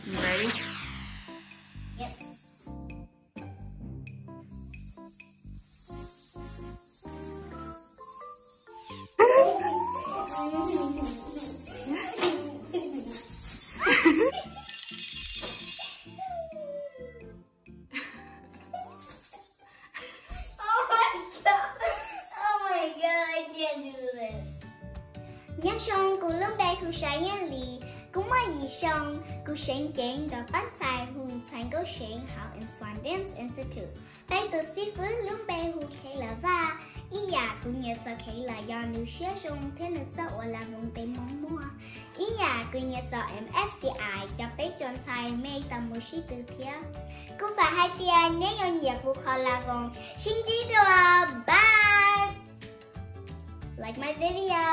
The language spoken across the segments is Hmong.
Ready? Yep. Oh my God. Oh my God, I can't do this. Nyob zoo, kuv lub npe hu Sayav Lis. Kuv muaj yim xyoo, kuv seev ceev nrog pab ntxhais hu ntxhais nkauj seev hauv Nswan Dance Institute. Peb tus xib fwb lub npe hu Kayla Vaj. Ib yam kuv nyiam txog Kayla yog nws siab zoo thiab nws txawj ua la voos ntev mob muag. Ib yam kuv nyiam txog M S D I, cov peb cov ntxhais me tau mus sib tw thiab. Kuv vam hais tias neb yuav nyiam kuv qhov la voos. Sib ntsib dua, bye. Like my video.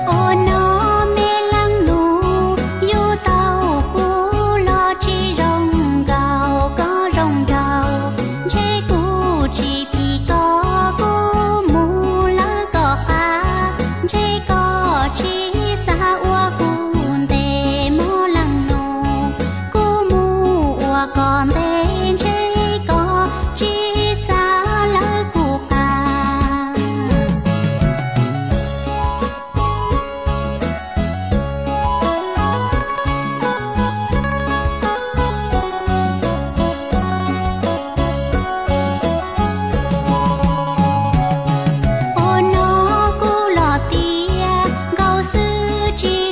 Ua no me leej nus, yus tau kuv los tsis zoo nkaus koj zoo nraug, ntshe kuv tsis phim koj, kuv mus lawv koj qab, ntshe koj tsis xav ua kuv ntev mog leej nus, kuv mus ua koj ntev, ntshe koj tsis xav lawv kuv qab. Ua no kuv los tias nkaus xwb tsis